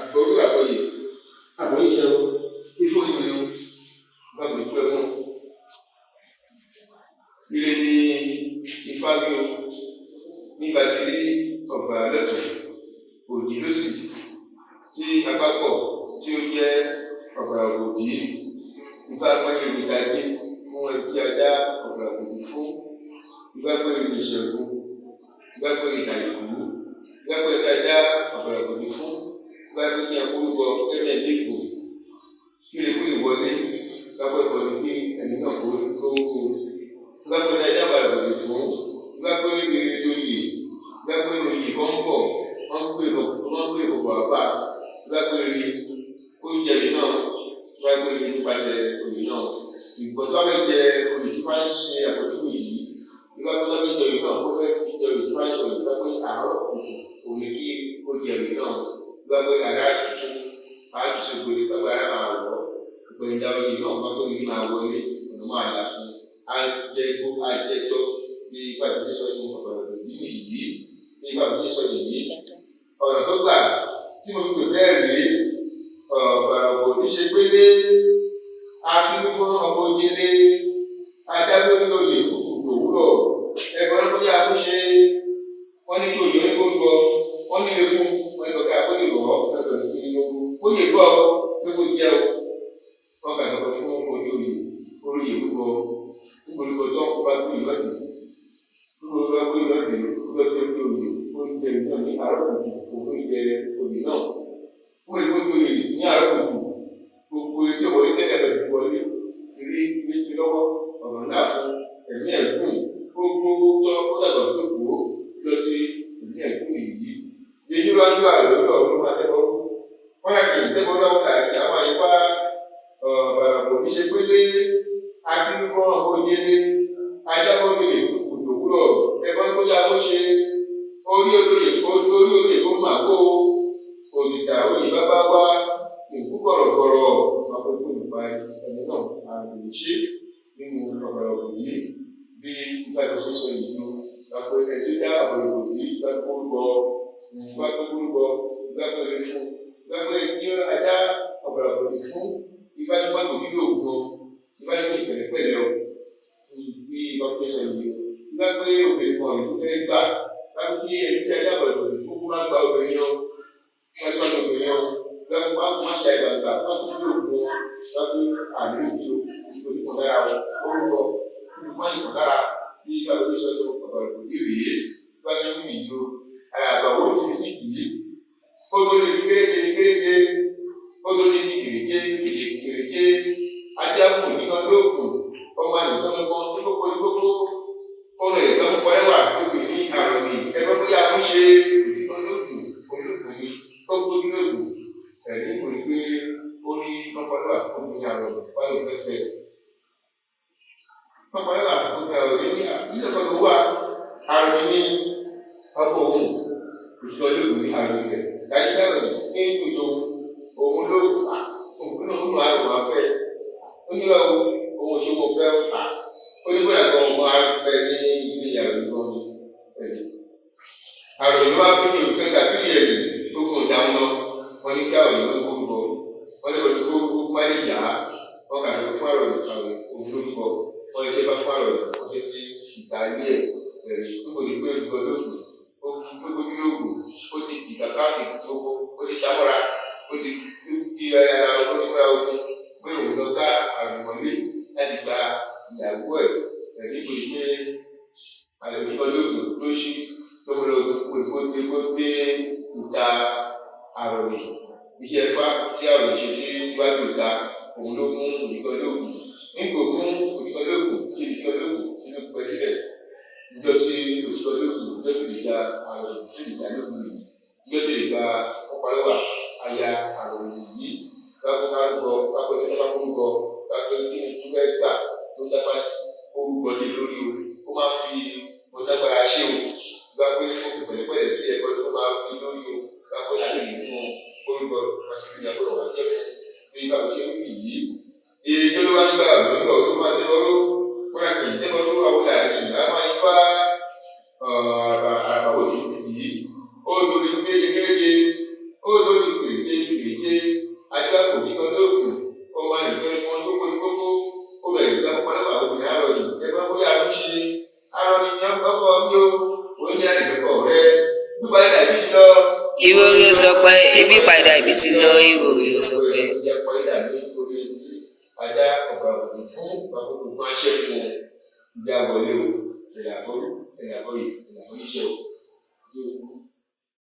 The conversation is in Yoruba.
Àbọrú àbọyè, àbọyè ṣe o, ifo ní o, bá mi pẹ́ mọ́. Ire ni ifá wí o, nígbà tí ọ̀gbàrà lọ́tùn, òdì lósì, tí apá pọ̀ tí ó jẹ́ ọ̀gbàrà òdì. Ifá pé ire tajé fún ẹni tí a dá ọ̀gbàrà òdì fún. Ifá pé ire ìṣẹ́gun, ifá pé ire tàìkú, ifá pé ẹni tí a dá ọ̀gbàrà òdì fún. Ifá pé kí ẹ kórúkọ kẹ́mi ẹ̀ lè gùn, kí ire kó lè wọlé. Ifá pé ẹbọ ni kí ẹni náà kó kó rú. Ifá pé ẹni tí a dá ọ̀gbàrà òdì fún. Ifá pé ire tó yè, ifá pé oyè kan ń bọ̀, wọ́n ń gbé ìkọ̀kọ̀ wá bá. Ifá pé ire kó jẹ oyè náà, ifá pé ire nípasẹ̀ oyè náà. Ṣùgbọ́n tó bá fẹ́ jẹ oyè tí Ifá ń ṣe àpèjúwe yìí, ifá pé tó bá fẹ́ jẹ oyè náà, ó fẹ́ fi jẹ oyè tí Ifá ń sọ yìí, ifá pé àárọ̀ kùtù òun ni kí ó jẹ oyè náà. Ifá pé ara á tutù, á tutù gbére, gbàgbé ara máa rọ̀ ọ́. Ìgbẹ̀yìndà oyè náà, ifá pé ire máa wọlé, ọ̀nà máa là fún un. Á jẹ gbó, á jẹ tọ́. Bí ifá ṣe sọ nínú ọ̀gbàrà òdì nìyí, bí ifá ṣe sọ nìyí. Ọ̀nà tó gbà tí mo fi pè bẹ́ẹ̀ rèé, ọ̀gbàrà òdì ṣe pélé, akíní fún ọmọ ojele, adáfẹ́ ní oyè kùtùkùtù òwúrọ̀, ẹ̀gbọ́n ló bóyá kó ṣe, wọ́n ní kí oyè oníkórúkọ, wọ́n nílé fún, wọ́n ní kọ́kẹ́ àkólé rọ̀ ọ́ lọ́dọ̀ ní kí ó kóyè gbọ́ pé kó jẹ́ o. Wọ́n kà lọ́kọ̀ fún orí oyè, orí oyè rúbọ, níbo ló tán kó bá gbé ìlọ́dì, níbo ló bá gbé ìlọ́dì, ó lọ sí orí oyè, ó ń jẹ oyè náà ní àárọ̀ kùtù, òun ń jẹ oyè náà. Wọ́n lè gbójú oyè ní àárọ̀ kùtù, gbogbo ilé tí ó wọlé tẹ́lẹ̀ bẹ̀rẹ̀ sí wọlé, eré ilé ti lọ́wọ́, ọ̀nà ńlá fún ẹ̀mí ẹ̀gún, gbogbo tọ́ ó dàgbà tó kó lọ sí ẹ̀mí ẹ̀gún nìyí. Yèyí ló ń yọ àlọ́ lọ́wọ́ máa tẹ́bọ̀ rú. Wọ́n yà kì í tẹ́bọ̀ lọ́wọ́ là kí a máa ifá ọ̀bàrà kò ní ṣe pélé, akíní fún ọmọ ojele, ajáfọ́ lóye kùtù òwúrọ̀, ẹ̀fọn tó yá kó ṣe, orí olóyè orí olóyè kó mà kó, òdìdà oyè bàbá wa, ìkú gbọ̀rọ̀gbọ̀rọ̀, wọn kò kó nípa ẹni náà, àrùn kò lè ṣe nínú ọ̀gbàrà òdì bí ifá tó ṣe sọ yìí o. Gbàgbé ẹni tó dá ọ̀gbàrà òdì gbàgbé orúkọ, gbàgbé orúkọ, gbàgbé ilé fún, gbàgbé ẹni tí a dá ọ̀gbàrà òdì fún. Ifá ní gbàgbé òdì lóògùn o, ifá ní kó ṣe pẹ̀lẹ́pẹ̀lẹ́ o, bí ifá tó ṣe sọ yìí o. Ifá pé obìnrin kan rèé tó fẹ́ gbà, gbàgbé kí ẹni tí a dá ọ̀gbàrà òdì fún kó má gba obìnrin o, má gba obìnrin o, gbàgbé má ṣe àìgbàgbà, má kó lóògùn o, gbàgbé àmì òbí o, ìgbòho kan lára o, orúkọ má yìí kan lára bí ifá tó ṣe sọ ọ̀gbàrà òdì rèé, ifá ṣe ń yìí o. Àràbà ó ti ní kì í, ó tó lè kéréje kéréje, ó tó lè ní kèrèjé kèrèjé, ajá fún òní kan lóògùn, ọmọ àlùfáà kan ní kókó ní kókó, ọ̀nà ìfẹ́ mú pẹ́rẹ́wà lókè ní àrùn ní ẹgbẹ́ bóyá ó ṣe òní kan lóògùn, olóògùn ni, ó gbójú lóògùn, ẹ̀rí kò ní pé ó rí pọ́pọ́lọ́wà ó gbé ní àrùn wáyé fẹ́fẹ́. Pọ́pọ́lọ́wà ó gbé àrùn ní ilé kan ló wà, àrùn ní ọkọ̀ òun, òtítọ́ lóògùn ní àrùn ìfẹ́. Dájú dáhùn ní ìjọ òun ló òun náà ń àrùn afẹ́. Ó ní ọ̀hún òun òṣèlú fẹ́ à. Ó ní kódà kan òun á bẹ ní ilé àrùn nìkan ní ẹ̀rí. Àrùn ló wá fún ní òkú kẹta bí ẹ̀yìn ogun ìdáhùn lọ. Wọ́n ní kí àrùn ló ń kórúkọ. Wọ́n ní kò kórúkọ má lè yá. Wọ́n kà ló fún àrùn àrùn òun lórúkọ. Wọ́n lè ṣe bá fún àrùn wọ́n ṣe sí ìta ilé ẹ̀ ẹ̀rí. Níbo ni pé olùkọ́ lóògùn ó gbójú lóògùn ó ti di kàkà ìdókò ó ti dámọ́ra ó ti di ara ó ti múra ogun pé òun lọ ká àrùn mọ́lé láti gba ìyàwó ẹ̀ ẹ̀rí kò ní pé àlejò lóògùn ló ṣí tó mú lóògùn kó kó dé kó dé ìta àròmì iṣẹ́ ifá tí àròmì ṣe sí iwájú ìta òun ló mú òdìkan lóògùn nígbò mú òdìkan lóògùn tí òdìkan lóògùn tí ló pẹ́ síbẹ̀ ìjọ tí òdìkan lóògùn ìjọ tó lè ja àròmì tó lè ja lóògùn nìyí ìjọ tó lè gba ọ̀pọ̀lọpọ̀ aya àròmì yìí kápẹ́ kárúkọ kápẹ́ tó bá kórúkọ kápẹ́ kí ni tó fẹ́ gbà tó ń dáfá sí orúkọ lé lórí o kó má fi onágbára ṣe o gbà pé kó fi pẹ̀lẹ́pẹ̀lẹ́ sí ẹ̀kọ́ tó máa fi lórí o gbà pé láti lè mú orúkọ pàṣípì ní agbọ́dọ̀ wà jẹ́ fún bí báwo ṣe ń wí yìí. Èyí tó ló wá ń gbà lórí ọdún máa tẹ́ lọ́rọ́ wọ́n á kì í tẹ́ lọ́rọ́ àwọn làyè ìyá máa ń fa àràbà ó ti ti dì í ó lórí kéje kéje ó lórí kèrèjé kèrèjé. Èké adébáfò kíkan lóògùn ọmọ nìkan wọn tó kó ní kókó ó bẹ̀rẹ̀ ìgbà púpọ̀ lọ́wọ́ àwọn obìnrin àrọ̀ yìí ẹgbẹ́ bóyá ló ṣe arọ ni ọkọ mi o oúnjẹ àìsèkọ rẹ nípa ìdá ibi ti lọ. Ìwòrì ò sọ pé ibi padà ibi ti lọ, ìwòrì ò sọ pé. Ìjà pa ìdá ní orí etí adá ọ̀gá òfin fún bàbá ògùn aṣẹ́ fún ọ ìjà wọlé o, ẹ̀yà àbọ̀rú, ẹ̀yà àbọ̀yè, ẹ̀yà àbọ̀yíṣẹ́ o.